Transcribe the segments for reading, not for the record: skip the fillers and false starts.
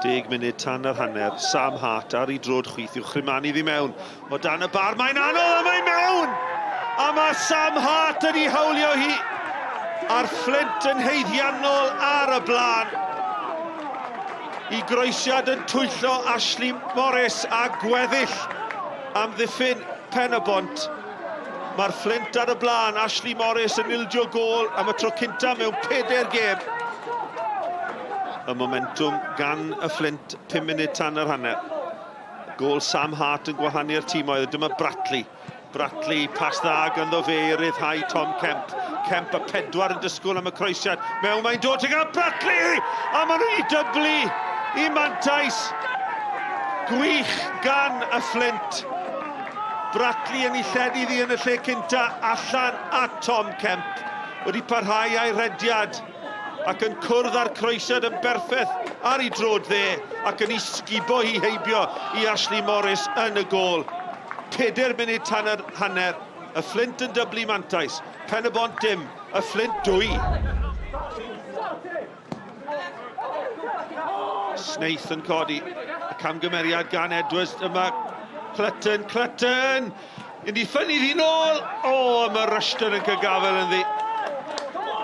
Deg munud tan yr hanner, Sam Hart ar ei drod chwith i'w chrymanu ddi mewn. O dan y bar, mae'n anodd a mae'n mewn! A mae Sam Hart yn ei hawlio hi. A'r Fflint yn haeddiannol ar y blaen. I groesiad yn twyllo Ashley Morris a gweddill amddiffyn Pen-y-bont. Mae'r Fflint ar y blaen, Ashley Morris yn ildio gôl am y tro cynta mewn pedair gêm. Y momentwm gan y Fflint, 5 munud tan yr hanner. Gôl Sam Hart yn gwahanu'r timoedd, dyma Bratley. Bratley, pas dda ganddo fe i ryddhau Tom Kemp. Kemp a pedwar yn disgwyl am y croesiad. Mewn mae'n dod tuag at Bratley! A maen nhw wedi dyblu i mantais. Gwych gan y Fflint. Bratley yn ei lledu ddi yn y lle cynta, allan at Tom Kemp. Wedi parhau â'i rhediad ac yn cwrdd â'r croesiad yn berffeth ar ei drod dde ac yn ei sgubo hi heibio i Ashley Morris yn y gôl. Pedair munud tan yr hanner, y Fflint yn dyblu mantais, Pen-y-bont dim, y Fflint dwy. Snaith yn codi. Y camgymeriad gan Edwards. Dyma Clutton, Clutton! Yn ei ffynnu ddi nôl! O, oh, mae Rushton yn cael gafael ynddi.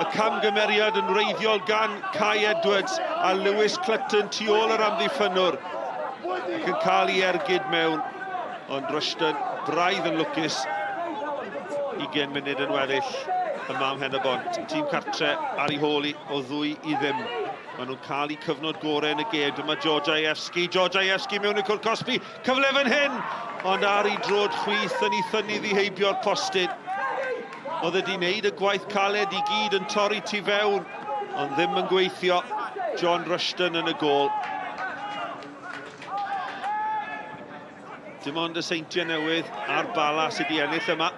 Y camgymeriad yn wreiddiol gan Kai Edwards a Lewis Clutton tu ôl yr amddiffynnwr. Ac yn cael ei ergyd mewn. Ond Rushton braidd yn lwcus. 20 munud yn weddill yma ym Mhen-y-bont. Tîm cartre ar ei hôl i o ddwy i ddim. Maen nhw'n cael eu cyfnod gorau yn y gêm. Dyma George Ievski. George Ievski mewn i'r cwrt cosbi. Cyfle fan hyn! Ond ar ei drod chwith yn ei thynnu ddi heibio'r postyn. Oedd wedi wneud y gwaith caled i gyd yn torri tu fewn, ond ddim yn gweithio. John Rushton yn y gôl. Dim ond y Seintiau Newydd a'r Bala sydd wedi ennill yma.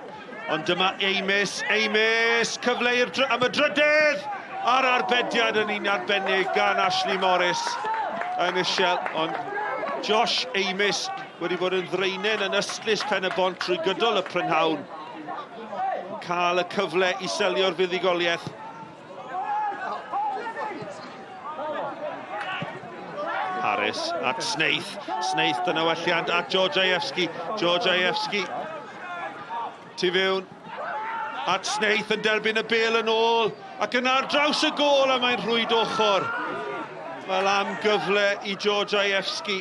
Ond dyma Amis, Amis, cyfle i'r am y drydedd! A'r arbediad yn un arbennig gan Ashley Morris yn isiel, ond Josh Amis wedi bod yn ddraenen yn ystlys pen y bont trwy gydol y prynhawn. Yn cael y cyfle i selio'r fuddugoliaeth. Harris at Snaith. Snaith dyna welliant at George Ievski. George Ievski. Tu fewn at Snaith yn derbyn y bel yn ôl ac yna ar draws y gôl a mae'n rhwyd ochr. Wel am gyfle i George Ievski.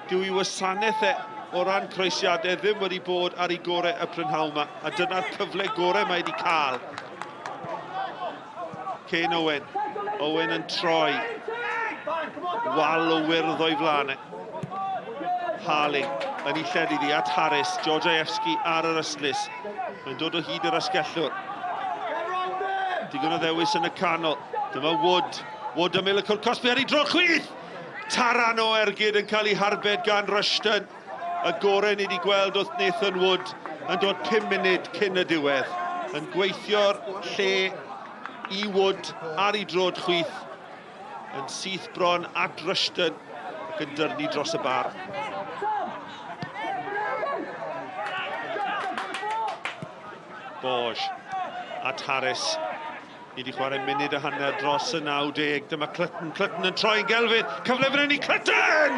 Dyw ei wasanaeth e o ran croesiadau ddim wedi bod ar ei gorau y prynhawn yma, a dyna'r cyfle gorau mae wedi cael. Kane Owen. Owen yn troi. Wal o wyrdd o'i flaen e. Harley yn ei lled iddi at Harris. George Ievski ar yr ystlys. Mae'n dod o hyd yr asgellwr. Digon o ddewis yn y canol. Dyma Wood. Wood ymyl y cwrt cosbi ar ei dro chwith! Taran o ergyd yn cael ei harbed gan Rushton. Y gorau ni wedi gweld wrth Nathan Wood yn dod 5 munud cyn y diwedd. Yn gweithio'r lle i Wood ar ei drod chwith yn syth bron at Rushton ac yn dyrnu dros y bar. Borge at Harris. Ni wedi chwarae munud a hanner dros y 90. Dyma Clutton. Clutton yn troi'n gelfydd. Cyfle fan hyn i Clutton!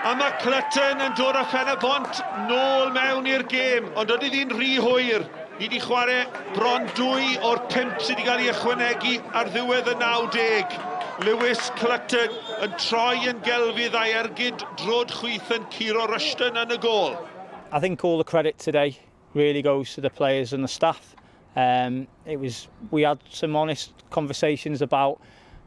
A mae Clutton yn dod â Phen y Bont nôl mewn i'r gêm. Ond ydy ddi'n rhy hwyr. Ni wedi chwarae bron dwy o'r pump sydd wedi cael ei ychwanegu ar ddiwedd y 90. Lewis Clutton yn troi yn gelfydd a'i ergyd drod chwith yn curo Rushton yn y gôl. I think all the credit today really goes to the players and the staff. Um, it was we had some honest conversations about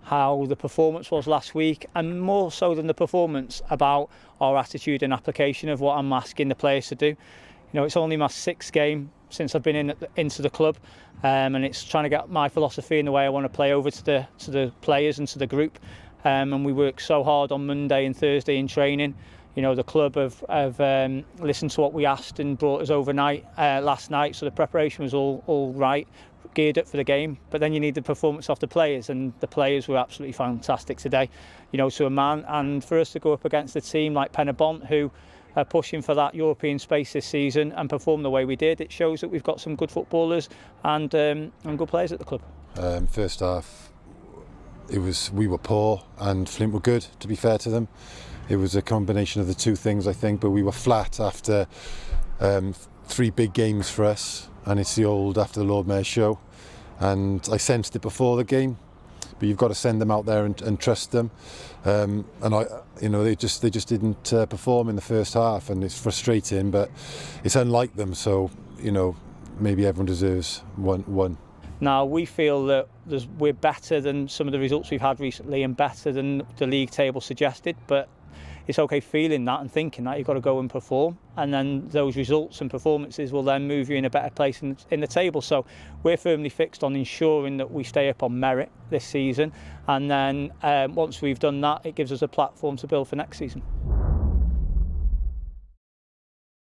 how the performance was last week and more so than the performance about our attitude and application of what I'm asking the players to do. You know, it's only my sixth game since I've been in into the club um, and it's trying to get my philosophy and the way I want to play over to the to the players and to the group. Um, and we work so hard on Monday and Thursday in training. You know, the club have, have um, listened to what we asked and brought us overnight uh, last night, so the preparation was all, all right, geared up for the game. But then you need the performance off the players, and the players were absolutely fantastic today, you know, to a man. And for us to go up against a team like Penybont, who are pushing for that European space this season and perform the way we did, it shows that we've got some good footballers and, um, and good players at the club. Um, first half, It was we were poor and Flint were good. To be fair to them, it was a combination of the two things, I think. But we were flat after three big games for us, and it's the old after the Lord Mayor's show. And I sensed it before the game, but you've got to send them out there and trust them. And they just didn't perform in the first half, and it's frustrating, but it's unlike them. So maybe everyone deserves one one. Now, we feel that we're better than some of the results we've had recently and better than the league table suggested, but it's okay feeling that and thinking that. You've got to go and perform, and then those results and performances will then move you in a better place in the table. So we're firmly fixed on ensuring that we stay up on merit this season, and then once we've done that, it gives us a platform to build for next season.